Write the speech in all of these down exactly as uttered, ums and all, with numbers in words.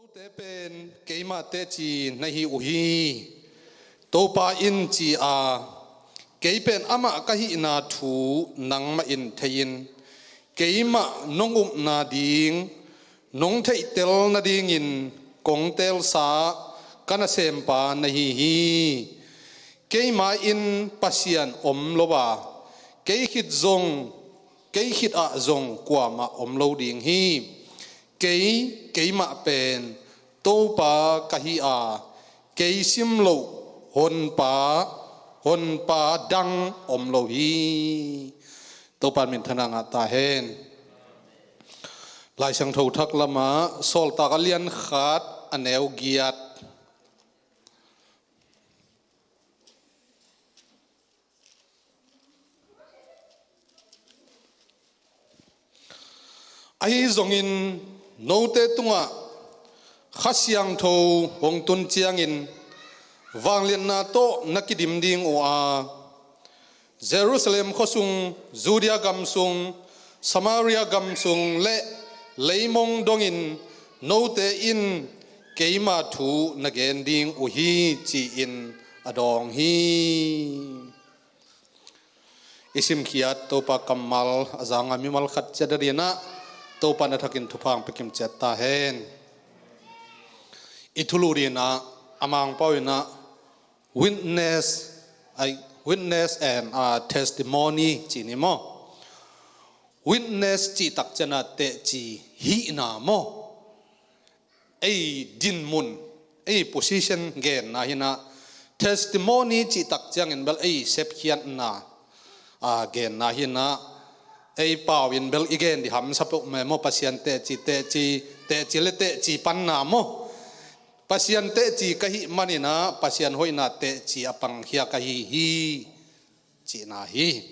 Note pen keima teci na hi uh hi, Topa in ci a, kei pen amah ka hihna thu nangmah in thei-in, keimah nong upna ding, nong theihtel nadingin kong teelsa ka nasempa na hi hi. Keima in Pasian om lo a, kei khit zong, kei khit ah zong kuamah om lo ding hi. Kei, keimah pen Topa ka hi a, kei sim loh honpa, honpa dang om lo hi. Topa minthanna ngah ta hen. Lai Siangtho thak lamah Sawltak a lian khat a neu giat. Ahi zongin note tungah Kha Siangtho hong tun ciangin vangliatna tawh na kidim ding uh a, Jerusalem khuasung, Judea gamsung, Samaria gamsung le leimong dongin note in keima thu na gen ding uh hi, ci-in a dawng hi. I simkhiat Topa kammal a zanga mimal khat ciat a dinah Topa na thakin thupha hong pia kim ciat ta hen. I thulu dinah a Mangpau inah witness, ai, witness and, uh, testimony ci ni maw? Witness cih tak ciangin ah teci hihna maw? Ei dinmun, ei position genna hinah, testimony cih tak ciangin bel ei sepkhiatna, a, genna hinah, ei pau in bel i gen dih hamsa peuh mah maw, Pasian teci, teci, teci le teci panna maw? Pasian teci ka hih maninah Pasian hoihna teci a pangkhia ka hi hi, cihna hi.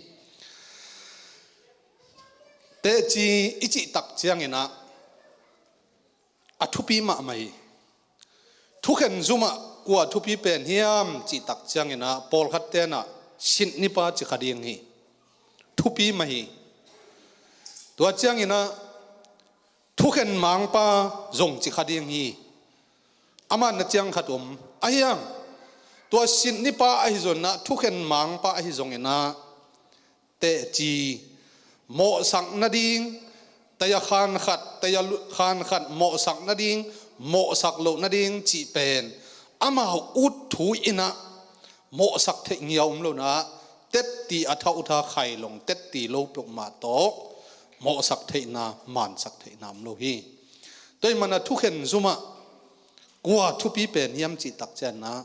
Teci i cih tak cianginah a thupi mahmah hi. Thukhen zumah kua thupi pen hiam cih tak cianginah pawlkhat tenah sinnipa ci kha ding hi. Thupi mah hi. Tua cianginah thukhen mangpa zong ci kha ding hi. Amah na ciang khat om ahi hang, tua sinnipa ahi zongin ah, thukhen mangpa ahi zongin ah, teci, mawhsak nading, taya khan khat, taya lu-, khan khat mawhsak nading, mawhsak loh nading cih pen amau ut thu inah mawhsak theih ngiau om lo inah, tetti a thauhtha khailong tetti lo peuhmah tawh mawhsak theihna, mansak theihna om lo hi. Tua ahih manin ah thukhen zumah kua thupi pen hiam cih tak cianginah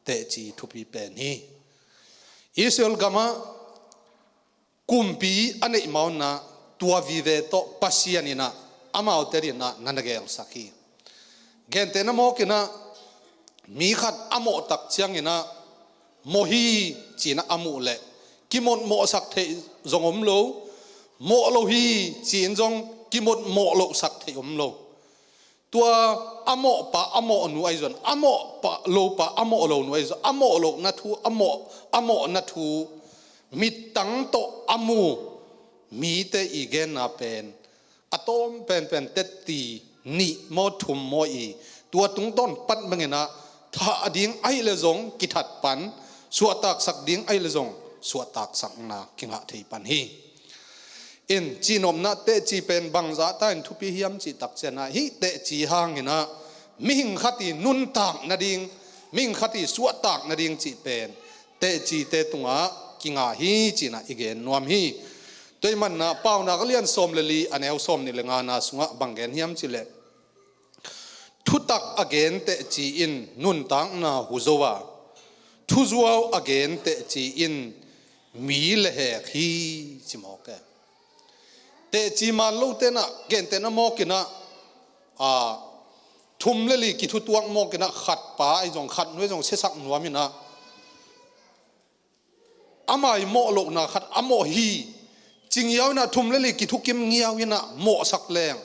teci thupi pen hi. Israel gamah kumpi a neih ma-in ah tua vive tawh Pasian inah amaute dinah na na gelsak hi. Gentehna mawk inah mi khat a mawh tak cianginah mawh hi ci-inah a muh leh kimawh mawhsak theih zong om lo, mawh lo hi ci-in zong kimawh mawh lohsak theih om lo. Tua a mawhpa a mawhnu ahi zong, a mawhpa lopa a mawh lonu ahi zong, a mawh lohna thu, a mawh, a mawhna thu mittang tawh a mu mite i genna pen a tawm penpen tetti nih maw thum maw i, tua tungtawn pan bangin ah thah ding ahih leh zong kithat pan, suahtaksak ding ahih leh zong suahtaksakna kingah thei pan hi. In cihnopna teci pen bangzah ta in thupi hiam cih tak cianginah, hih teci hangin ah mihing khat i nuntak nading, mihing khat i suahtak nading cih pen tecite tungah kingah hi ci-inah i gen nuam hi. Tua ahih manin ah Paunak a lian sawm le li a neu sawm nih le ngana sungah bang gen hiam cih leh, thutak a gen teci in nuntakna hu zo a, thuzuau a gen teci in mi lehhek hi, ci mawk e. Teci man lo tenah, gentehna mawk inah, a, thum le li kithutuak mawk inah khatpa ahi zong, khatnu ahi zong siasak nuam inah, ama i mawh lohna khat a mawh hi ci ngiau inah, thum le li kithukim ngiau inah mawhsak leng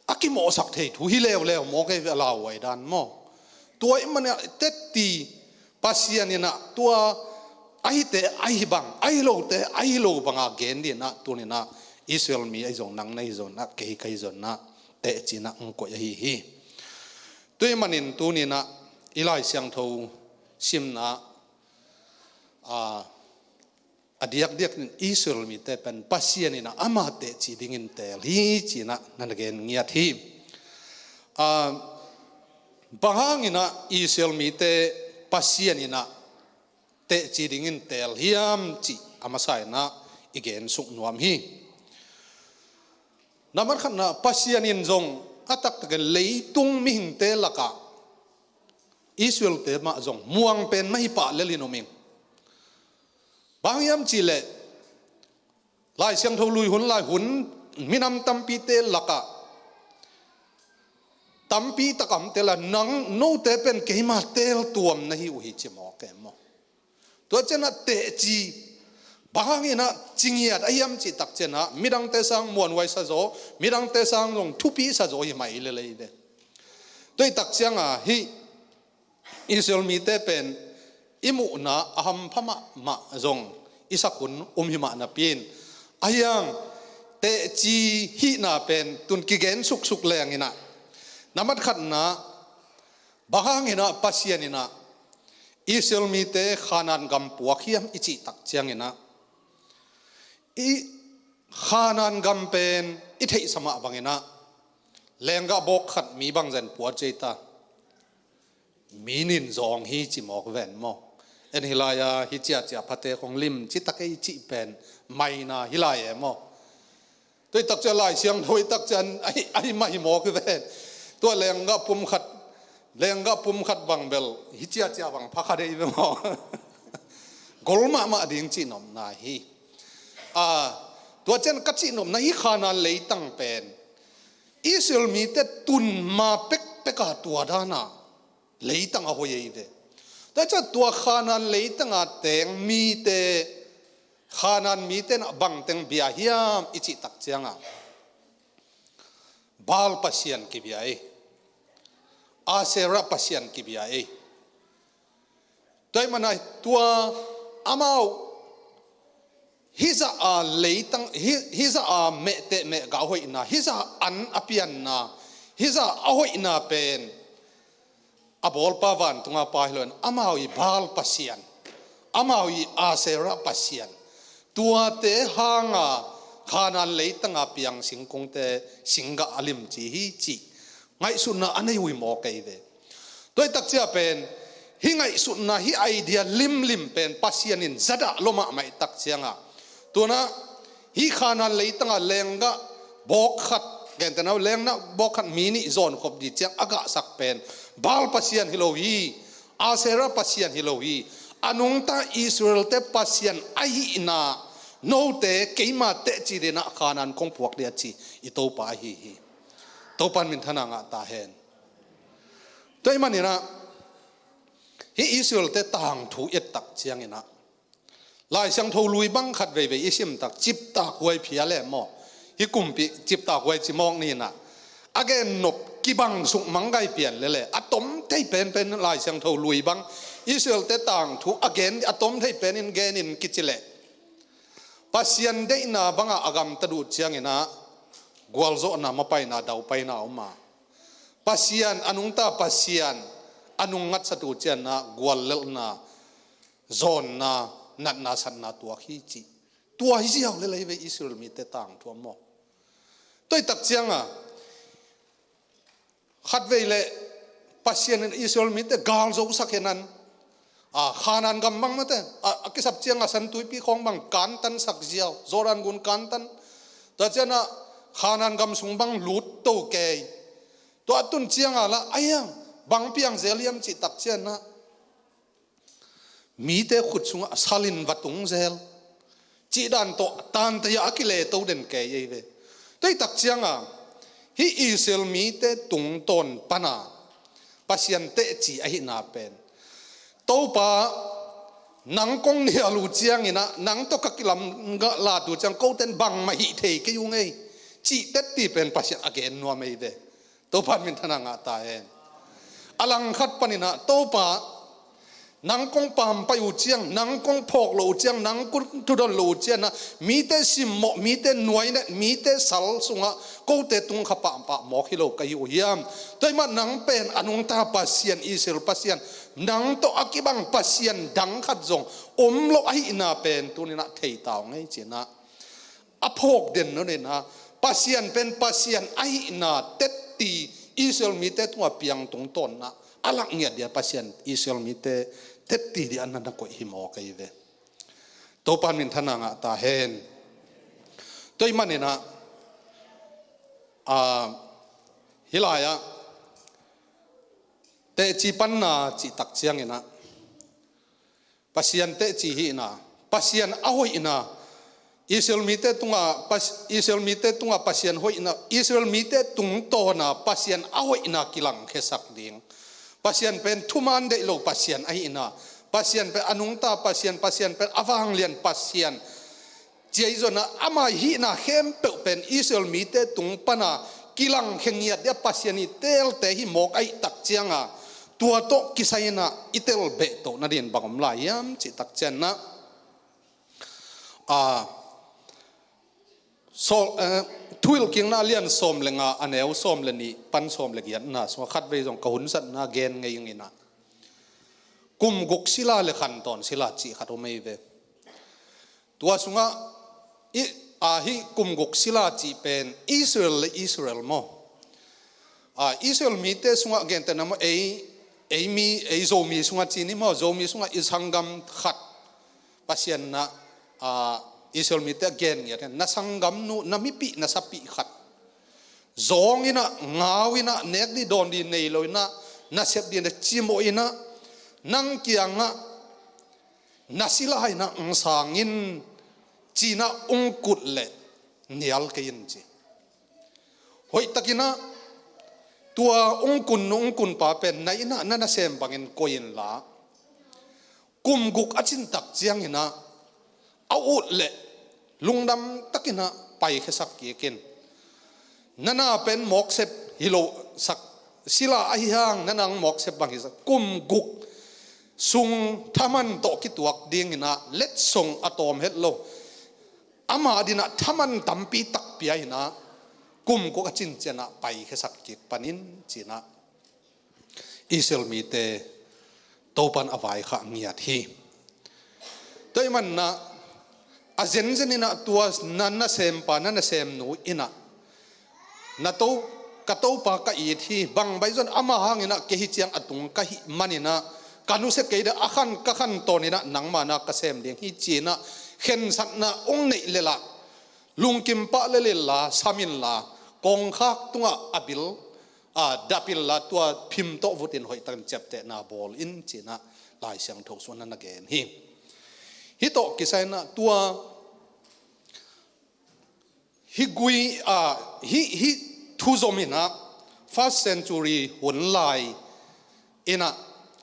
a kimawhsak thei thu hi leuleu mawk e, a lauhuai dan maw? Tua ahih manin ah tetti Pasian inah tua ahite ahi bang, ahi lote ahi lo banga gen dinah, tuni inah Israel mi ahi zong, nang na hi zong inah, kei ka hi zong inah, teci inah hong koih ahi hi. Tua ahih manin tuni-in ah i Lai Siangtho simna ah a diakdiak in Israel mite pen Pasian in ah ama teci dingin teel hi ci-in ah na gen ngiat hi. Ah, bang hangin ah Israel mite Pasian in ah teci dingin teel hiam cih a masa-in ah i gensuk nuam hi. Nambat khatna, Pasian in zong a taktakin leitung mihingte lakah Israelte mah zong muang pen mah hi pah lel in om ing. Bang hiam cih leh Lai Siangtho lui hun lai hun minam tampite lakah tampi tak a om teel a, nang note pen keima teeltuam na hi uh hi ci mawk e maw. Tua ciangin ah teci bang hangin ah ci ngiat a hiam cih tak ciangin ah midangte sang muanhuai sa zaw, midangte sang zong thupi sa zaw hi mai lel ei ve. Tua ahih tak ciangin ah hih Israel mite pen i muhna a hampha mahmah zong i sak hun um hi mah napi-in, a hiang teci hihna pen tun kigen suksuk leng in ah, nambat khatna, bang hangin ah Pasian in ah Israel mite Khanaan gam puak hiam i cih tak ciangin ah, i Khanaan gam pen i theihsa mah bangin ah lenggah bawk khat mi bangzah in puak ci ta. Mi nih in zawng hi ci mawk ven maw. En hi lai-a hih ciacia phate khong limci tak ei cih pen maina hi lai e maw. Tua ahih tak ciang Lai Siangtho ahih tak ciang ahi, ahi mah hi mawk ven. Tua lenggah pum khat, lenggah pum khat bang bel hih ciacia bang pha kha dei ve maw. Gol mahmah ding cihnopna hi. Ah, tua ciang ka cihnopna hih Khanaan leitang pen Israel mite tun ma pekpek a tua dan a leitang a hoih ei ve. Tua ciang tua Khanaan leitang a teng mite, Khanaan mite in ah bang teng bia hiam i cih tak ciangin ah Baal pasian kibia ei. Asherah pasian kibia ei. Tua ahih manin ah tua amau hih zah a leitang, hih, hih zah a mehteh mehgah a hoihna, hih zah a an a pianna, hih zah a hoihna pen a bawlpa vantunga pa hi loin amau i Baal pasian, amau i Asherah pasian, tuate hanga Khanaan leitanga piang singkungte singgah a limci hi cih ngaihsutna a nei uh hi mawk ei ve. Tua ahih tak ciang pen hih ngaihsutna, hih idea limlim pen Pasian in zadah lua mahmah ahih tak ciangin ah, tu-in ah hih Khanaan leitanga lenggah bawk khat, gentehna lenggah bawk khat mi nih zawnkhop ding ciang a gahsak pen Baal pasian hi lo hi, Asherah pasian hi lo hi, a nungta Israelte Pasian ahihna, note keima teci dingin ah Khanaan kong puak ding a ci i Topa ahi hi. Topa in minthanna ngah ta hen. Tua ahih manin ah hih Israelte tangthu i et tak ciangin ah Lai Siangtho lui bang khat veivei i sim tak, Ciptakhuai phial e maw. Hih kumpi Ciptakhuai ci mawk ni in ah, a gennop kibang suk mang gai pian lel e. A tom thei penpen Lai Siangtho lui bang Israelte tangthu a gen, a tom thei penin genin kici leh Pasian deihna banga a gamta duh ciangin ah gualzawhna, mapaina, daupaina a om a, Pasian, a nungta Pasian a nungngatsa duh ciangin ah guallelhna, zawnna, natna satna tuak hi cih. Tua hi ziau lel ei ve Israel mite tangthu a maw. Tua ahih tak ciangin ah khatvei leh Pasian in Israel mite galzosak hen an, ah, Khanaan gam bang mate, ah, a kisap ciangin ah San Tuipi khawng bang kantansak ziau, Jordan gun kantan. Tua ciangin ah Khanaan gam sung bang lut to kei. Tua tun ciangin ah la a hiang bang piang zel hiam cih tak ciangin ah mite khut sungah sal in va tung zel cih dan tawh tantaia a kile to den kei ei ve. Tua ahih tak ciangin ah hih Israel mite tungtawn pana Pasian teci ahihna pen, Topa, nang kong nial uh ciangin ah, nang tawh ka kilamdang uh ciang kote in bangmah hih thei kei ung ei, cih tetti pen Pasian a gen nuam ei ve. Topa in minthanna ngah ta hen. A langkhat panin ah, Topa, Nang kong pampai uh ciang, nang kong phawk lo uh ciang, nang kong thudon lo uh ciang ah, mite simmawh, mite nuainet, mite sal sungah kote tung kha pahpah mawk hi lo ka hi uh hiam? Tua ahih manin nang pen a nungta Pasian, Israel Pasian, nang tawh a kibang Pasian dang khat zong om lo ahihna pen tuni-in ah thei ta ung ei ci-in ah, a phawk den nunung in ah, Pasian pen Pasian ahihna tetti Israel mite tungah piang tungtawn in ah, a lak ngiat dia Pasian Israel mite tetti dia na na koih hi mawk ei ve. Topa'n minthanna ngah ta hen. Tua ahih manin ah, ah, hih lai-ah teci panna cih tak ciangin ah, Pasian teci hihna, Pasian a hoihna, Israel mite tungah Pas-, Israel mite tungah Pasian hoihna, Israel mite tungtawna Pasian a hoihna kilangkhiasak ding. Pasian pen thuman deih lo Pasian ahihna, Pasian pen a nungta Pasian, Pasian pen a vanglian Pasian, ci-a i zon ah ama hihna khempeuh pen Israel mite tung pan a kilangkhia ngiat dia Pasian i telte hi mawk ahih tak ciang a, tua tawh kisai in ah i tel beh toh nading bang om lai hiam cih tak ciang ah, a, Saul, eh, Thuhilhkikna a lian sawm le nga, a neu sawm le nih pan sawm le giatna sungah khatvei zong ka hun zatna gen ngei ing in ah, kum guk sila le khantawn sila cih khat om ei ve. Tua sungah i, a, hih kum guk sila cih pen Israel le Israel maw? A, Israel mite sungah gentehna maw, ei, ei mi, ei Zomi sungah ci ni maw, Zomi sungah i sanggam khat Pasian in ah, a, Israel mite a gen ngiat hi, na sanggamnu, na mipih, na sapih khat zawng in ah, ngau in ah, nek ding dawn ding nei lo in ah, nasep ding na cimawh in ah, nang kiangah na sila in ah ong sang in, ci-in ah ong kut leh nial kei in ci. Hoihtakin ah tua ong kunnu ong kunpa pen na inn ah na nasem bangin koih inla, kum guk a cin tak ciangin ah a ut leh lungdam takin ah paikhiasak kik in. Na na pen mawksep hi lo sak, sila ahi hang na nang mawksep bang hi sak, kum guk sung thaman tawh kituak dingin ah letsong a tawm het lo, ama adingin ah thaman tampi tak pia in ah, kum guk a cin ciangin ah paikhiasak kik pan in ci-in ah Israel mite Topa'n a vaikhak ngiat hi. Tua ahih manin ah a zenzen in ah tua na nasempa, na nasemnu in ah, na to, ka Topa ka it hi, bang bang zong ama hangin ah kei hih ciang a tung ka hih manin ah, ka nusia kei ding, a khan, ka khantawn in ah nangma na ka sem ding hi ci-in ah khensatna ong neih lel ah, lungkim pah lel inla, sam inla, kongkhak tungah a bil, a, dap inla, tua phim tawh vut in hoihtakin ciaptehna bawl in ci-in ah Lai Siangtho sungah na gen hi. Hih tawh kisai in ah tua hih gui, a, hih, hih thu zom in ah first century hun lai in ah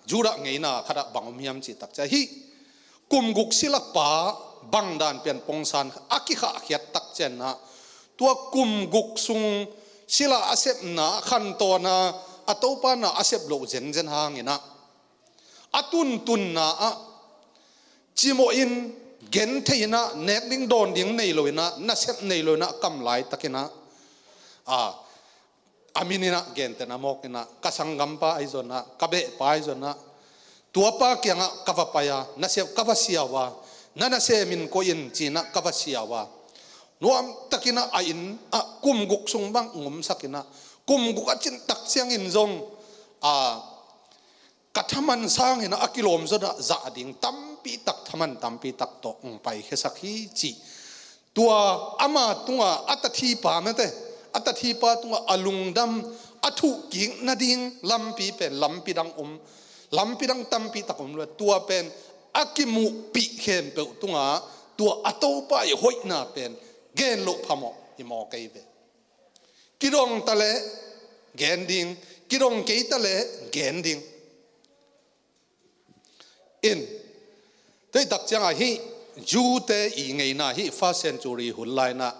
Judah ngeina khat ah bang om hiam cih tak ciang, hih kum guk silapa bang dan pian pongsan a kikhahkhiat tak ciangin ah, tua kum guk sung sila a sepna, khantawnna, a Topa na a sep loh zenzen hangin ah, a tuntunna ah cimawh in, genthei in ah, nek ding dawn ding nei lo in ah, nasep nei lo in ah, kam laitakin ah, a, a min in ah gentehna mawk in ah, ka sanggampa ahi zong ah, ka behpa ahi zong ah, tuapa kiangah ka va pai a, nasep ka va siau a, na nasem in koih in ci-in ah ka va siau a, nuamtakin ah a inn ah kum guk sung bang ong omsak in ah, kum guk a cin tak ciangin zong, a, ka thaman sangin ah a kilawm zong ah zah ding tampi tak, thaman tampi tak tawh ong paikhiasak hi ci. Tua ama tungah a tathipa mate, a tathipa tungah a lungdam, a thuhkik nading lampi pen lampi dang om, lampi dang tampi tak om lo, tua pen a kimuhpih khempeuh tungah tua a Topa i hoihna pen gen loh phamawh hi mawk ei ve. Kidong ta leh gen ding, kidong kei ta leh gen ding. In, tua tak ciangah hih Jew-te i ngeina, hih first century hun lai in ah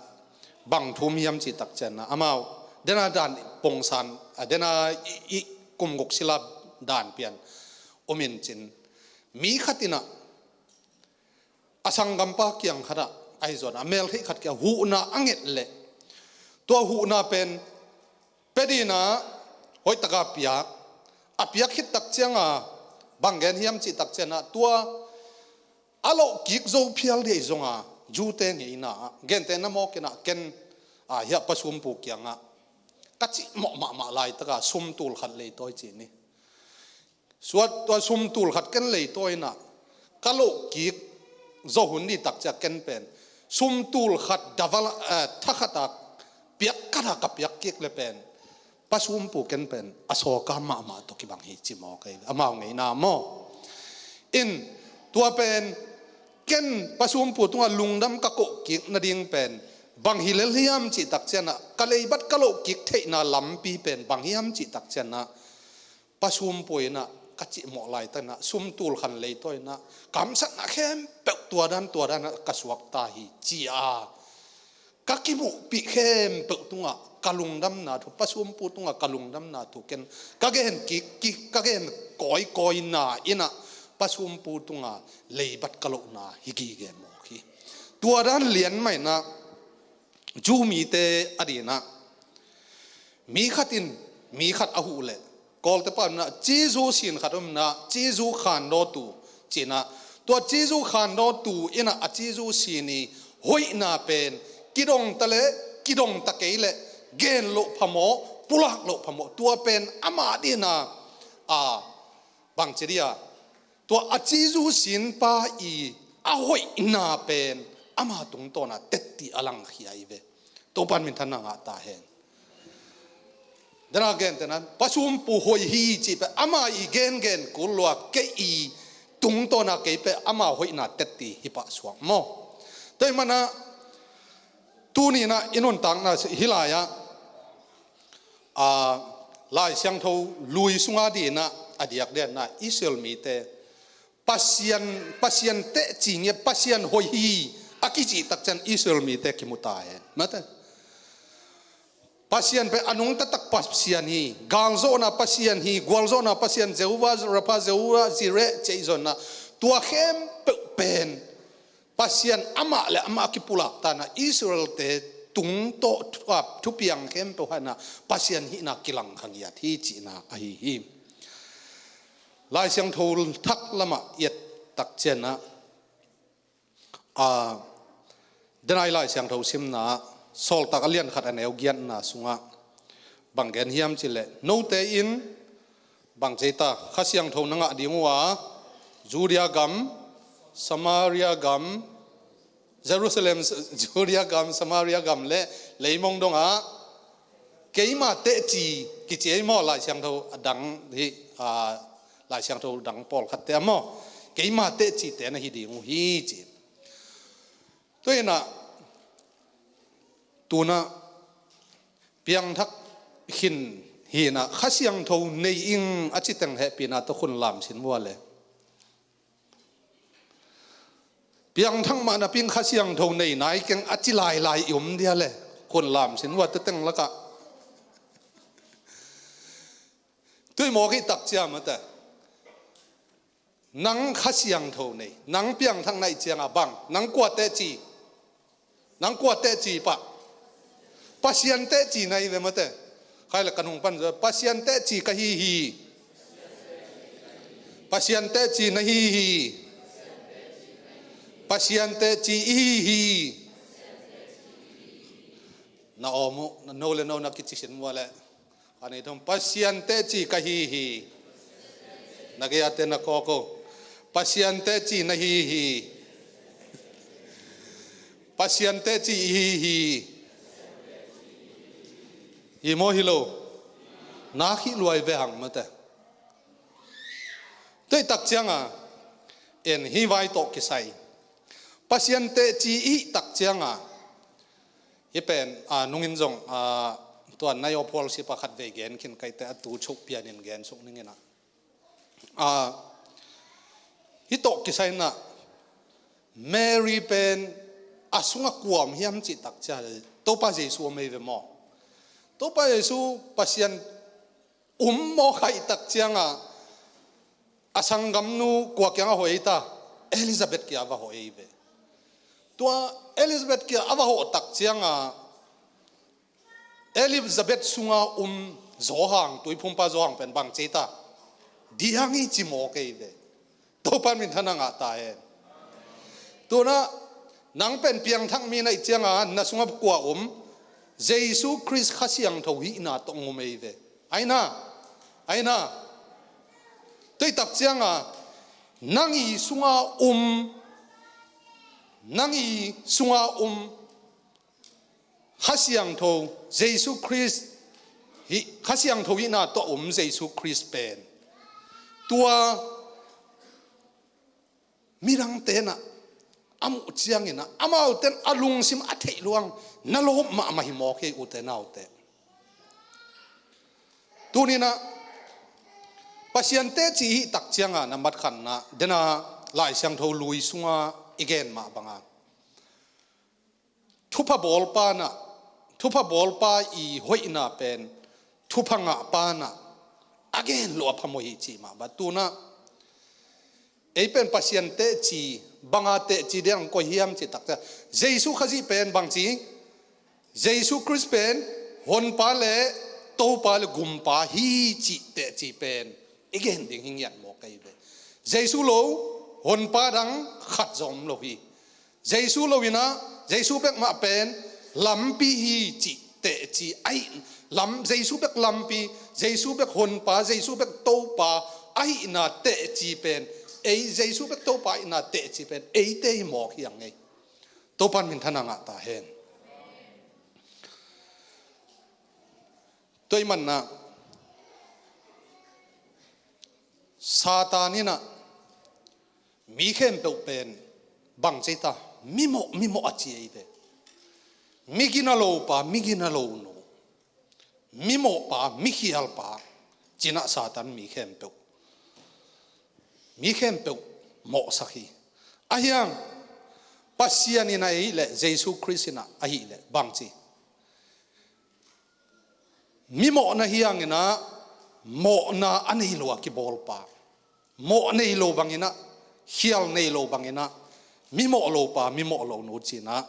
bang thu om hiam cih tak ciangin ah, amau dena dan pongsan, a, dena i, i kum guk sila dan pian om in cin, Mi khat in ah a sanggampa kiang khat ah, ahi zongin a meltheih khat kiang huhna a nget leh, tua huhna pen pia dingin ah hoih takin piak. A piak khit tak ciangin bang gen hiam cih tak ciangin ah, tua a loh kik zo phial ding ahi zongin Jew-te ngeina ah, gentehna mawk in ah ken, a, hiah Pa Sumpu kiangah ka cihmawh mahmah laitakin sumtul khat leitawi ci ni. Suat, tua sumtul khat ken leitawi in ah ka loh kik zo hun ding tak ciang ken pen sumtul khat daval, eh, thakhat a piak khat a ka piak kik leh pen Pa Sumpu ken pen a sawka mahmah tawh kibang hi ci mawk ei. Amau ngeina maw. In, tua pen ken Pa Sumpu tungah lungdam ka koh kik nading pen bang hi lel hiam cih tak ciangin ah, ka leibat ka loh kik theihna lampi pen bang hiam cih tak ciangin ah, Pa Sumpu in ah ka cihmawh laitakin ah sumtul khat leitawi in ah ka hamsatna khempeuh tua dan tua dan ah ka suakta hi ci-a ka kimuhpih khempeuh tungah ka lungdamna thu, Pa Sumpu tungah ka lungdamna thu ken ka gen kik, kik, ka gen kawikawina in ah Pa Sumpu tungah leibat ka lohna hi gige mawk hi. Tua dan lian mah in ah Jew mite adingin ah mi khat in mi khat a huh leh, Kawlte pau in ah Jesu sin khat om in ah, Jesu khandawtu ci-in ah, tua Jesu khandawtu in ah a Jesu sin i hoihna pen kidong ta leh, kidong ta kei leh, gen loh phamawh, pulak loh phamawh, tua pen amah dingin ah, a, bangci ding a, tua a Jesu sinpa i a hoihna pen ama tungtawn ah tetti a langkhia hi ve. Topa'n minthanna ngah ta hen. Dena gentehna, Pa Sumpu hoih hi cih pen ama i gengen kul lua, kei i tungtawn ah kei pen ama hoihna tetti hi pah suak maw. Tua ahih manin ah tuni in ah i nuntakna hih lai-ah, a, Lai Siangtho lui sungah dingin ah a diakdiak in ah Israel mite Pasian, Pasian teci ngiat, Pasian hoih hi a kicih tak ciang Israel mite kimu ta hen. Mate. Pasian pen a nungta tak Pasian hi, galzawhna Pasian hi, gualzawhna Pasian, Jehovah Rapha, Jehovah Jireh, ci zong in ah, tua khempeuh pen Pasian amah le amah kipulak ta in ah Israel-te tung tawh thu-, a, thupiang khempeuh ah in ah Pasian hihna kilangkha ngiat hi cihna ahi hi. Lai Siangtho thak lamah i et tak ciang ah, a, denai Lai Siangtho simna ah Sawltak a lian khat a neu giatna sungah bang gen hiam cih leh, note in bang ci ta, Kha Siangtho na ngah ding uh a, Judea gam, Samaria gam, Jerusalem, Judea gam, Samaria gam le leimong dongah keima teci kici ei maw, Lai Siangtho a dang hi, a, Lai Siangtho dang pawlkhatte ah maw, keima tecite na hi ding uh hi ci. Tua in ah tu-in ah piangthak khin hi in ah Kha Siangtho nei ing a ci teng hehpihna tawh khun lam sin vua le. Piangthak mah napi-in Kha Siangtho nei nai keng a ci lailai i om dia le, khun lam sin vua, tua teng lakah. Tui mawk i tak ciang mate. Nang Kha Siangtho nei, nang piangthak na hih ciangin bang, nang kua teci, nang kua teci pah? Pasian teci na hi ve mate. Khai le ka nung pan zo, Pasian teci ka hi hi. Pasian teci na hi hi. Pasian teci i hi hi. Na om uh, na no le no na kici sin vua le. Ani thum, Pasian teci ka hi hi. Na gei-ate na kawk uh. Pasian teci na hi hi. Pasian teci i hi hi. Hi maw hi lo? Na khih luai ve hang mate. Tua i tak ciangin, en hi vai tawh kisai. Pasian teci i tak ciangin, hih pen, a, nungin zong, a, tua nai aw phual si pakhat vei gen khin kaite a tu chuk pianin gen suk ning in ah. A, hih tawh kisai in ah Mary pen a sungah kua om hiam cih tak ciang Topa Jesu om ei ve maw. Topa Jesu Pasian um mawk ahih tak ciangin A sanggamnu kua kiangah hawh ei ta? Elizabeth kiangah va hawh ei ve. Tua Elizabeth kiangah a va hawh tak ciangah Elizabeth sunga um Johan, tuiphumpa Johan pen bang ci ei ta? Diang hi ci mawk ei ve. Topa in minthanna ngah ta hen. Tuna nang pen piangthak mi na hih ciangah na sungah kua um? Jesu Khrist Kha Siangtho hihna tawh um ei ve. Aina, aina. Tua hi tak ciangah nang i sunga um, nang i sunga um Kha Siangtho, Jesu Khrist hi, Kha Siangtho hihna tawh um Jesu Khrist pen, tua midangte na a muh ciangin ah amaute in a lungsim a theih luang na lawp mahmah hi mawk hi, ute naute. Tuni-in ah Pasian teci hih tak ciangah na matkhatna dena Lai Siangtho lui sunga i gen mah banga thupha bawlpa na, thupha bawlpa i hoihna pen thupha ngahpa na a gen loh a phamawh hi cih mah bang. Tuna ei pen Pasian teci, banga teci ding koi hiam cih tak ciang, Jesu Khazih pen bang ci? Jesu Khrist pen Honpa le Topa le Gumpa hi cih teci pen i gen ding hi ngiat mawk ei ve. Jesu lo Honpa dang khat zong om lo hi. Jesu lo-in ah Jesu bek mah pen lampi hi cih teci ahi, lam, Jesu bek lampi, Jesu bek Honpa, Jesu bek Topa ahihna teci pen ei, Jesu bek Topa ahihna teci pen eite hi mawk hi ang ei. Topa in minthanna ngah ta hen. Tua ahih manin ah Satan in ah mi khempeuh pen bang ci ei ta? Mimawh, mimawh a ci ei ve. Mi gina lopa, mi gina lo nu, mimawhpa, mikhialpa ci-in ah Satan mi khempeuh, mi khempeuh mawhsak hi. Ahi hang Pasian in ah ahih leh, Jesu Khrist in ah ahih leh bang ci? Mimawh na hi hangin ah mawhna a nei lo a kibawlpa, mawh nei lo bangin ah, khial nei lo bangin ah, mimawh lopa, mimawh lo nu ci-in ah,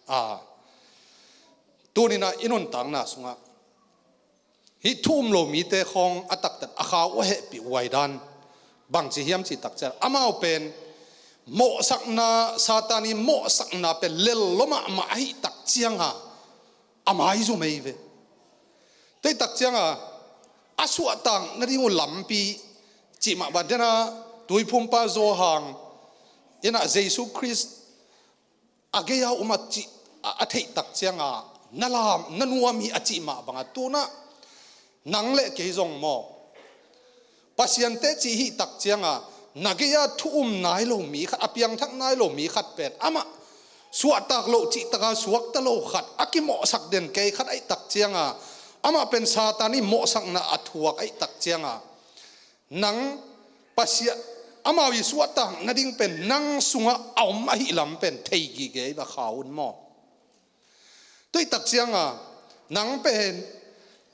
a, tuni-in ah i nuntakna sungah hih thu um lo mite khawng a taktak a khau a hehpih huai dan bang ci hiam cih tak ciang, amau pen mawhsakna, Satan i mawhsakna pen lel lua mahmah ahih tak ciangah a maizum ei ve. Tua ahih tak ciangah a suahtak nading uh lampi cih mah bang, dena tuiphumpa Johan in ah Jesu Khrist a gei-a um a cih, a, a theih tak ciangah na lam, na nuam hi a cih mah bangah, tuna nang le kei zong maw, Pasian teci hih tak ciangah na gei-a thu um nai lo mi khat, a piangthak nai lo mi khat pen amah suahtak loh cih taka suakta lo khat, a kimawhsak den kei khat ahih tak ciangah, amah pen Satan i mawhsakna a thuak ahih tak ciangah, nang Pasian, amau i suahtak nading pen nang sungah a om ahih lam pen thei gige hi va, khau un maw. Tua ahih tak ciangah nang pen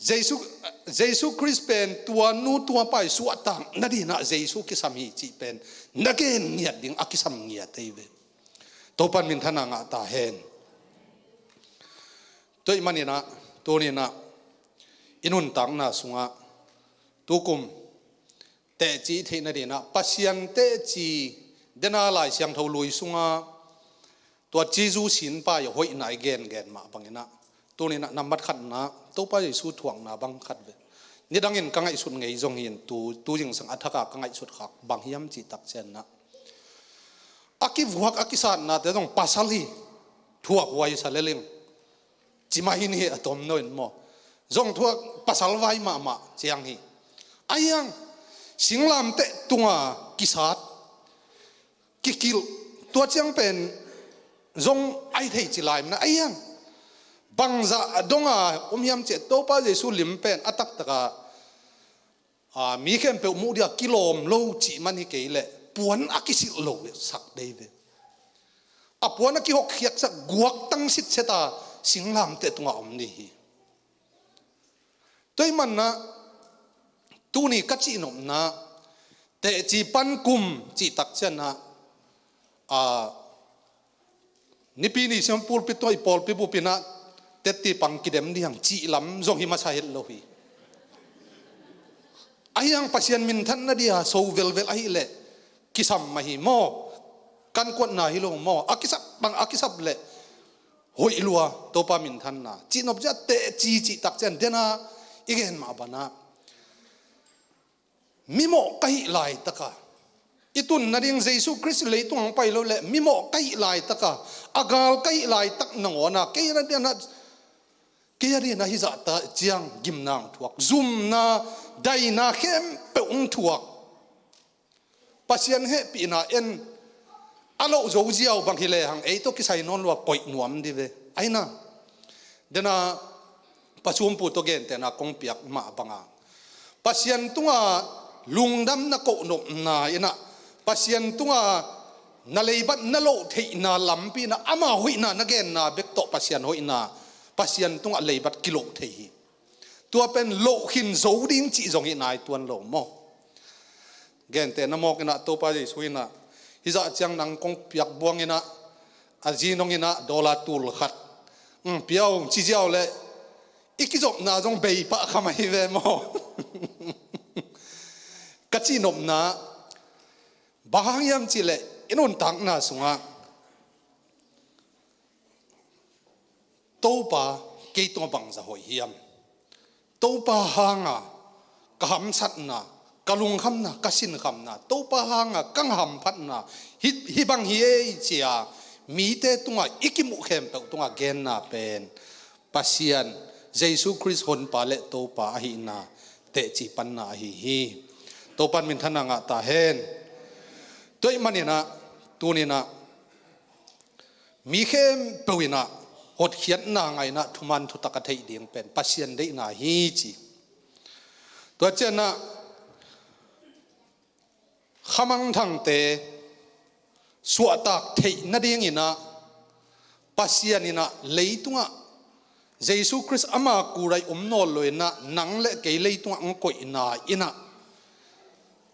Jesu, Jesu Khrist pen tua nu tua pa i suahtak nading ah Jesu kisam hi cih pen na gen ngiat ding a kisam ngiat ei ve. Topa in minthanna ngah ta hen. Tua ahih manin ah tuni-in ah i nuntakna sungah tukum teci i theih nading ah Pasian teci, dena Lai Siangtho lui sunga tua Jesu sinpa i hoihna i gengen mah bangin ah, tuni-in ah nambat khatna Topa Jesu thuakna bang khat ve. Nidangin ka ngaihsut ngei zong hi in, tu, tu zingsang a thak a ka ngaihsut khak bang hiam cih tak ciangin ah, a kivuak a kisatnate zong pasal hi, thuak huai sa lel ing, ci mah hi ni, a tom no in maw. Zong thuak, pasal vai mahmah ciang hi. Ahi hang singlamteh tunga kisat, kikilh, tua ciang pen zong ahi thei ci lai manin ah, ahi hang bangzah dong a om hiam cih leh Topa Jesu lim pen a taktak a, a, mi khempeuh muh ding a kilawm lo cih man hi kei leh puan a kisilh lo sak dei ve. A puan a kihokkhiatsak guaktang sitset a singlamteh tungah om ding hi. Tua ahih manin ah tuni ka cihnopna, Teci pan kum cih tak ciangin ah, a, Nipi ni siam pulpit tawh i pawlpi bup in ah tetti pang kidem ding hang cih lam zong hi masa het lo hi. Ahi hang Pasian minthanna dia so velvel ahih leh kisam mah hi maw? Kan kuatna hi lo maw? A kisap bang a kisap leh hoih lua, Topa minthanna. Cihnop ciah teci cih tak ciang den a i gen mah bang ah, mimawh ka hih laitaka, i tun nading Jesu Khrist leitung hong pai lo leh mimawh ka hih laitaka, a gal ka hih laitak nangawn ah kei a diakin ah, kei a diakin ah hizahta ciang gimna hong thuak, zumna, daina khempeuh hong thuak. Pasian hehpihna en a loh zo ziau bang hi lehang ei tawh kisai nawn lua koih nuam dih ve. Ahi na, den a, Pa Sum Pu tawh gentehna kong piak mah bang a, Pasian tungah lungdamna kohnopna in ah, Pasian tungah na leibat na loh theihna lampi in ah, ama hoihna na genna bek tawh Pasian hoihna, Pasian tungah leibat kiloh thei hi. Tua pen loh khin zo ding cih zong hi nai tuan lo maw? Gentehna mawk in ah Topa Jesu in ah, hizah ciang nang kong piak buang in ah, a zi nong in ah dollar tul khat, um, pia un ci ziau leh i kizopna zong bei pah kha mah hi ve maw? Ka cihnopna, bang hang hiam cih leh i nuntakna sungah Topa, kei tungah bangzah hoih hiam? Topa hanga ka hamsatna, ka lungkhamna, ka sinkhamna, Topa hanga ka hamphatna hi, hi bang hi ei ci-a mite tungah i kimuh khempeuh tungah genna pen Pasian, Jesu Khrist Honpa le Topa ahihna teci panna ahi hi. Topan minthanna ngah ta hen. Tua ahih manin ah, tuni-in ah, mi khempeuh in ah hotkhiatna ngah in ah thuman thutak a theih ding pen Pasian deihna hi ci. Tua ciangin ah khamangthangte suahtak theih nadingin ah Pasian in ah leitungah Jesu Khrist ama kul ah i om nawn lo-in ah nang le kei leitungah hong koihna in ah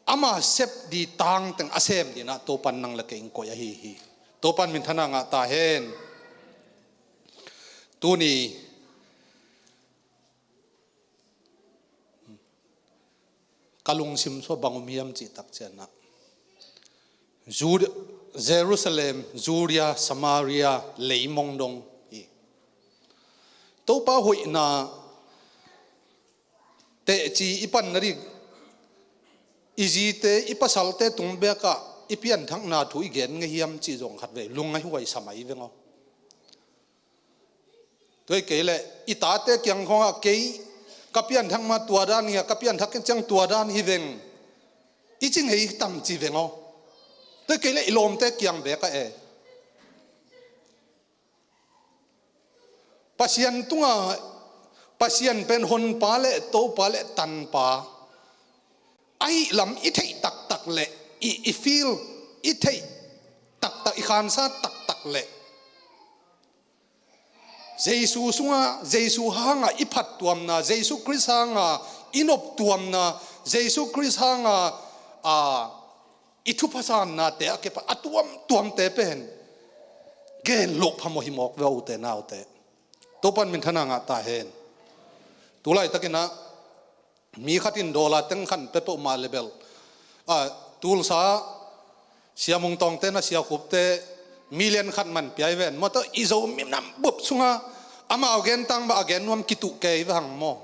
ama sep ding tangteng a sem dingin ah Topan nang le kei hong koih ahi hi. Topan minthanna ngah ta hen. Tuni ka lungsim sungah bang om hiam cih tak ciangin ah, Jud-, Jerusalem, Judea, Samaria, leimong dong hi. Topa hoihna teci i pan nading, i zite, i pasalte tung bekah i pianthakna thu i gen ngei hiam cih zong khatvei lungngaih huai sa mai veng aw. Tua hi kei leh i tate kiang khawngah kei ka pianthak ma tua dan hi a, ka pianthak kei ciang tua dan hi veng, i ci ngei tam ci veng aw. Tua hi kei leh i lawmte kiang bekah e. Pasian tungah, Pasian pen Honpa le Topa le Tanpa ahih lam i theih taktak leh, i, i feel, i theih taktak, i khansa taktak leh, Jesu sungah, Jesu hangah i phattuamna, Jesu Khrist hangah i noptuamna, Jesu Khrist hangah, a, i thupha sannate a kipat a tuamtuamte pen gen loh phamawh hi mawk ve aw ute naute. Topan minthanna ngah ta hen. Tulaitakin ah mi khat in dollar teng khat pe peuhmah leh bel, a, Tulsa, Sia Mung Tawngte na Sia Khupte million khat man pia hi ven maw. Tua i Zo minam bup sungah amau gen tang bang a gen nuam kituh kei ve hang maw.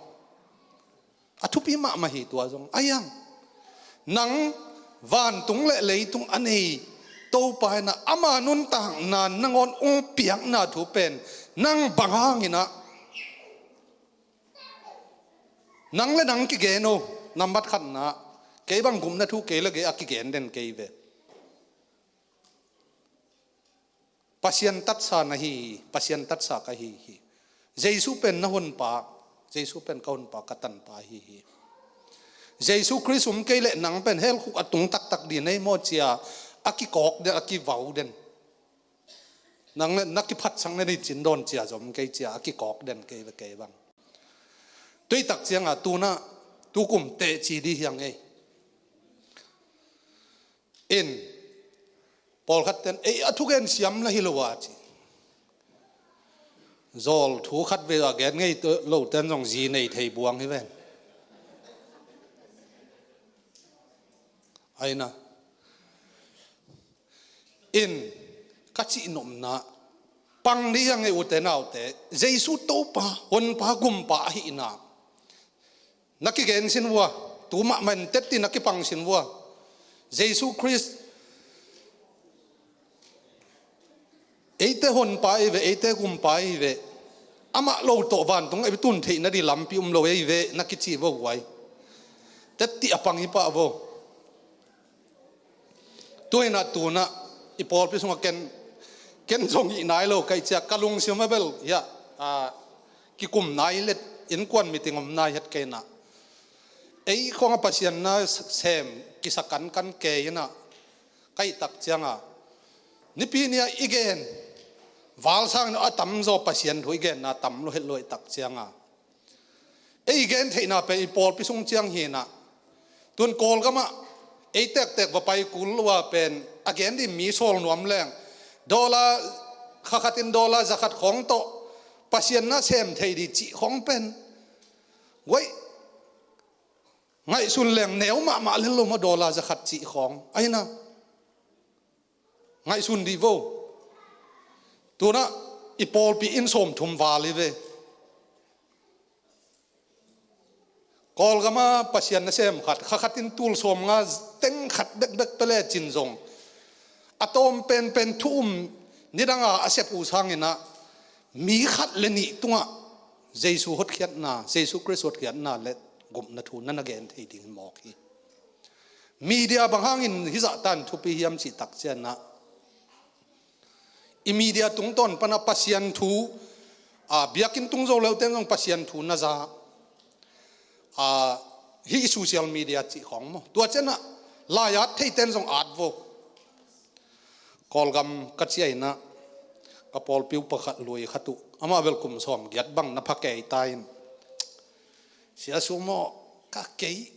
A thupi mahmah hi tua zong. Ahi hang nang vantung le leitung a nei Topa in ah ama nuntakna nangawn hong piakna thu pen nang bang hangin ah, nang le nang kigen aw. Nambat khatna, kei bang gupna thu kei le kei a kigen den kei ve. Pasian tatsa na hi hi, Pasian tatsa ka hi hi. Jesu pen na Honpa, Jesu pen ka Honpa, ka Tanpa ahi hi. Jesu Khrist om kei leh nang pen hell khuk a tung taktak ding nei maw ci-a a kikawk den, a kivau den. Nang le na kiphatsak na ding cin dawn ci-a zom kei ci-a a kikawk den kei ve kei bang. Tua hi tak ciangah tu-in ah tukum teci ding hi hang ei. In, pawlkhat ten, "Ei, a thugen siam la hi lo a," ci. Zawl thu khat vei a gen ngei lo ten zong zi nei thei buang hi ven. Aina. In, ka cihnopna pang ni a ngei ute naute, Jesu Topa, Honpa, Gumpa ahihna na kigen sin vua, tu mahmah in tetti na kipang sin vua. Jesu Khrist, eite Honpa ei ve, eite Gumpa ei ve. Amah lo tawh vantung ei tun theih nading lampi um lo ei ve, na kici vo guai. Tetti a pang hi pah vo. Tuinah tunah i pawlpi sungah ken, ken zong hih nai lo ka hih ciah ka lungsim a bel hiah, a, kikum nai let innkuan meeting om nai het keinah. Ei khong a Pasian na sem kisa kankan kei inah ka hih tak cianga, nipi nia i gen valsang a tamzaw Pasian thu i genna tam lo het lo hih tak cianga, ei gen theihna pen i pawlpi sung ciang hinah. Tun Kawlgamah ei tektek va pai kul lo a pen a gen ding mi sawl nuam leng, dollar, kha khatin dollar za khat khawng tawh Pasian na sem thei ding cih khawng pen, guai, ngaihsun leng neu mahmah lel lo maw, dollar za khat cih khawng aina. Ngaihsun dih vo. Tunah i pawlpi in sawmthum val hi ve. Kawlgama Pasian nasem khat, kha khatin tul sawmnga teng khat bekbek pia lecin zong a tawm penpen thu um nidanga a sep uh sanginah mi khat le nih tungah Jesu hotkhiatna, Jesu Khrist hotkhiatna le gupna thu na na gen thei ding mawk hi. Media bang hangin hizah tan thupi hiam cih tak cianah, i media tungtawn panah Pasian thu, a, biakinn tung zo leuhten zong Pasian thu na za, a, hih i social media cih khawng maw, tua cianah lai at theiten zong at vo. Kawlgam ka ciah inah ka pawlpi uh pakhat lui khat uh, amah bel kum sawm giat bang na pha kei ta in, "Sia Sum aw, ka kei,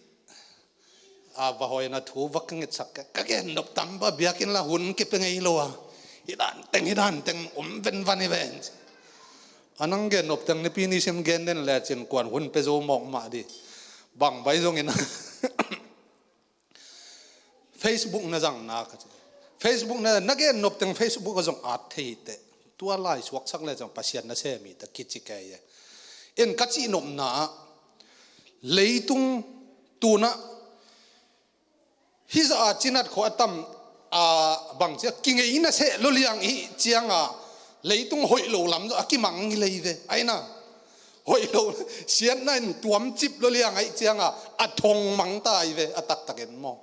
a, va hoina thu va ka ngetsak, ka gen nop tam ba, biakinn la hun kipia ngei lo a, hi dan teng, hi dan teng om venvan hi ven." A nang gen nop teng nipi ni sim gen den lecin kuan hun pia zo mawk mah dih. Bang bai zongin Facebook na zang na ka ci. Facebook na, na gen nop teng Facebook a zong at thei teh. Tua lai suaksak le zong Pasian nasem hi ta kici kei e. In ka cihnopna ah, leitung tunah hizah a cinat khawh a tam, a, bang cia kingei na seh lo liang i hih cianga leitung hoih lo lam zong a kimang hi lei ve. Aina hoih lo, siatna in tuamcip lo liang a hih cianga a thong mang ta hi ve, a taktakin maw.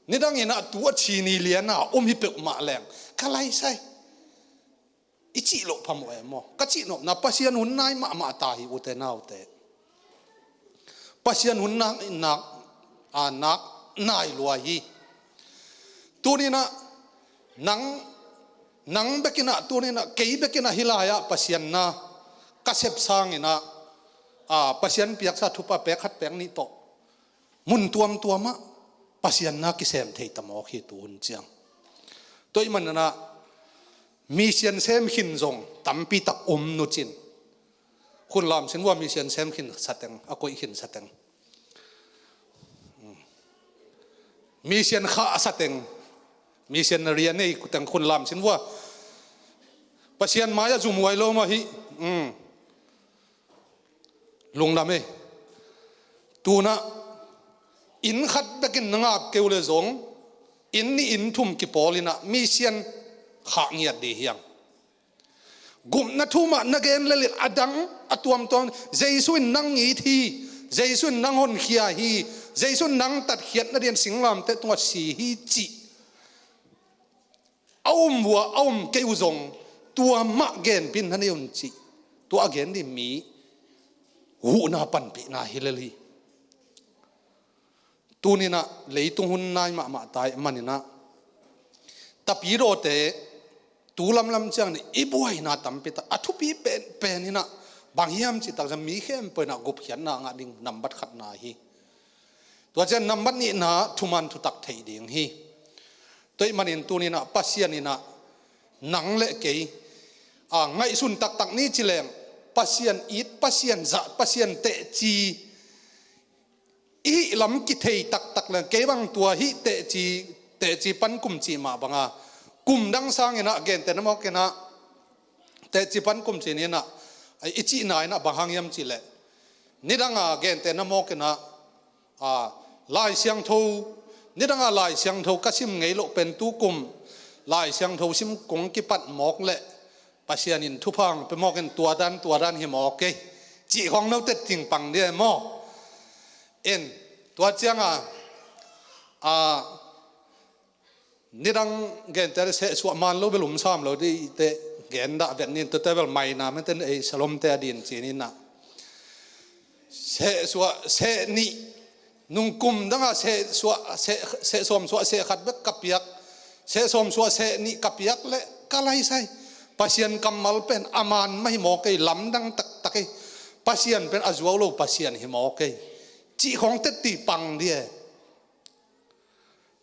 Nidangin a tu a cini liana um hi peuhmah leng ka laisai i cih loh phamawh e maw. Ka cihnopna Pasian hun nai mahmah ta hi ute naute. Pasian hun nak, nak, a, nak nai lua hi. Tuninah nang, nang bekinah, tuninah kei bekinah hih lai-ah Pasian na ka sep sanginah, a, Pasian piaksa thupha pek khat pek nih tawh mun tuamtuamah Pasian na kisem thei ta mawk hi tu hun ciang. Tua ih mananah misian sem khin zong tampi tak um nucin. Khun lam sin vua misian sem khin sateng, a koih khin sateng. Misian khah sateng, misian na rian ei kuteng khun lam sin vua Pasian mai-ah zumhuai lo mah hi. Lungdam e. Tunah inn khat bekin na ngak keu le zong inn nih inn thum kipawl inah misian khah ngiat dih hiang. Gupna thu mah na gen lel in a dang a tuamtuam, Jesu in nang it hi, Jesu in nang honkhia hi, Jesu in nang tatkhiat nadingin singlamteh tungah si hi cih a um vua a um kei uh zong tua mah genpih na nei un cih. Tua a gen dih mi huhna panpihna hi lel hi. Tuninah leitung hun nai mahmah ta ih maninah tapidawte tu lamlam ciang nih i buaina tampi tak a thupi penpen inah bang hiam cih takciang mi khempeuh inah gupkhiatna ngah ding nambat khatna hi. Tua ciang nambat nihna thuman thutak theih ding hi. Tua ahih manin tuni-in ah Pasian in ah nang le kei, a, ngaihsun taktak ni ci leng, Pasian it, Pasian zah, Pasian teci i hih lam kithei taktak leng, kei bang tua hih teci, teci pan kum cih mah bang a, kum dang sangin ah gentehna mawk in ah teci pan kum cih ni-in ah i cihna in ah bang hang hiam cih leh, nidang a gentehna mawk in ah, a, Lai Siangtho, nidang a Lai Siangtho ka sim ngei loh pen tu kum Lai Siangtho sim kong kipat mawk leh Pasian in thupha hong pia mawk in tua dan, tua dan hi mawk ei, cih khawng no tet ding pang ding e maw. En, tua ciang a, a, nidang gentehna sehsuah man lo bel um sam lo ding, i te gen dah vet ni, tua te bel maina mete, ei Salomte a din ci-in ah. Sehsuah, seh nih, nung kum dang a sehsuah, seh, seh sawm suah seh khat bek ka piak, seh sawm suah seh nih ka piak leh ka laisai, Pasian kammal pen a man mah hi mawk ei, lamdang taktak ei. Pasian pen a zuau lo Pasian hi mawk ei, cih khawng tet ding pang ding e.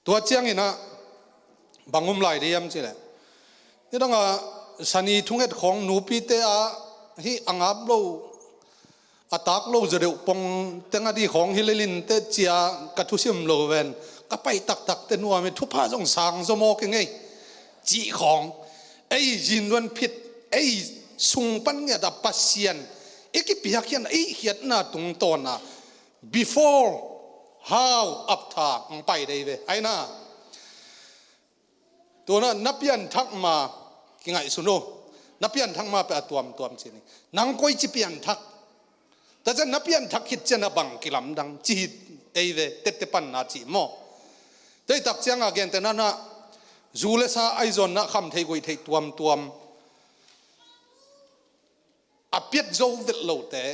Tua ciangin ah bang um lai ding hiam cih leh, nidang a sani thunget khawng nupite a hih a ngap lo, a tak lo zaw deuh pong teng a ding khawng hi lel inteh ci-a ka thusim lo ven. Ka pai taktak teh nuam ei, thupha zong sang zaw mawk ing ei, cih khawng. Ei zin luan phit, ei sung pan ngiat a Pasian i kipiakkhiatna, i khiatna tungtawn a before, how, after hong pai ding hi ve. Ahi na, tu-in ah na pianthak ma kingaihsun un. Na pianthak ma pen a tuamtuam ci ni. Nang koici pianthak? Tua ciang na pianthak khit ciang a bang kilamdang ci hi ei ve, tette panna cih maw. Tua hi tak ciang a gentehna-in ah zu le sa ahi zongin ah kham theih guih theih tuamtuam a piat zo vet lote,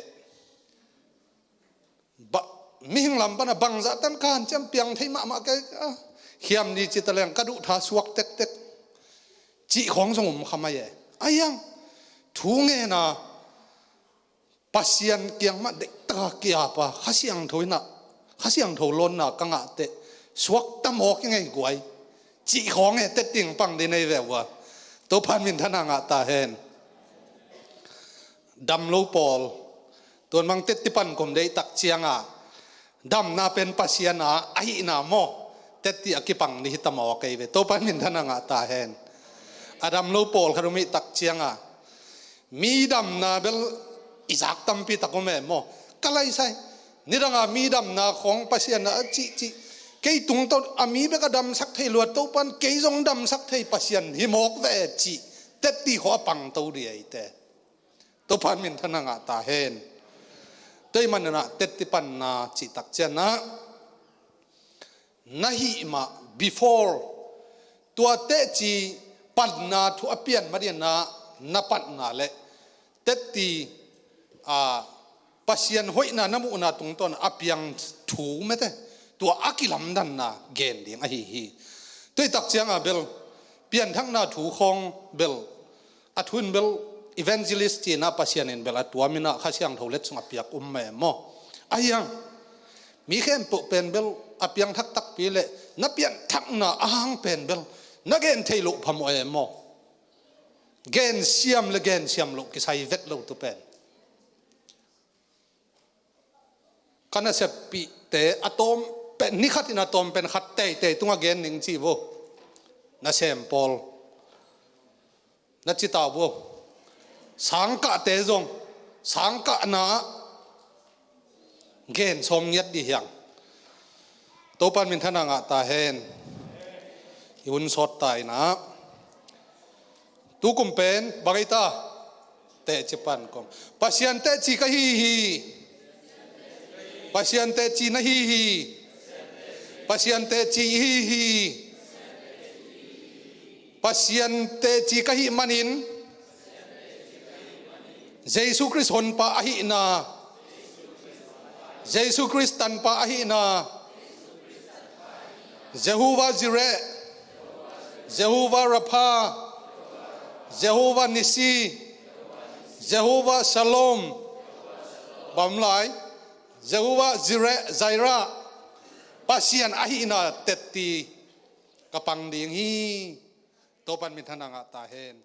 ba, mihing lam pan a bangzah tan ka hanciam piang thei mahmah kei, a, hiam ni ci ta leng ka duh tha suak tektek, cih khawng zong um kha mai e. Ahi hang, thu ngen a, Pasian kiang mah deihtak a ki-ap a, Kha Siangtho in ah, Kha Siangtho lawnna ka ngah teh suakta mawk ing ei guai, cih khawng e, tet ding pang ding nei ve ua. Topa'n minthanna ngah ta hen. Dam lo pawl, tu'n bang tetti pan kum deih tak ciang a, damna pen Pasian a ahihna maw, tetti a kipang ding hi ta mawk ei ve. Topa'n minthanna ngah ta hen. A dam lo pawl khat om i tak ciang a, mi damna bel i zak tampi tak om e maw. Ka laisai, nidang a mi damna khawng Pasian a cihcih, kei tungtawn a mi bek a damsak thei lua, Topa'n kei zong damsak thei Pasian hi mawk ve cih, tetti khawng a pangto ding ei te. Topa'n minthanna ngah ta hen. Tua ahih manin ah tetti panna cih tak ciang a, na hih mah before, tua teci panna thu a pian mah ding a, na patna le tetti, a, Pasian hoihna na muhna tungtawn a piang thu mete, tua a kilamdanna gen ding ahi hi. Tua hi tak ciang a bel pianthakna thu khawng bel, a thu in bel evangelist ci-in ah Pasian in bel a tuam in ah Kha Siangtho let sung a piak um mah e maw. Ahi hang, mi khempeuh pen bel a piangthak takpi le na pianthakna a hang pen bel na gen thei loh phamawh e maw. Gen siam le gen siam loh kisai vet lo tu pen. Ka naseppihte a tawm pen, ni khat in a tawm pen khat teitei tungah gen ning ci vo. Nasem pawl, na ci ta vo. Sangkahte zong, sangkahna gen sawm ngiat dih hiang. Topa'n minthanna ngah ta hen. I hun sawt ta in ah. Tu kum pen bang ei ta? Teci pan kum. Pasian teci ka hi hi. Pasian teci na hi hi. Pasian teci i hi hi. Pasian teci ka hih manin Jesu Khrist honpa ahihna, Jesu Khrist tanpa ahihna, Jehovah Jireh, Jehovah Rapha, Jehovah Nissi, Jehovah Shalom, bang lai, Jehovah Jireh, Jireh, Pasian ahihna tetti ka pang ding hi. Topan minthanna ngah ta hen.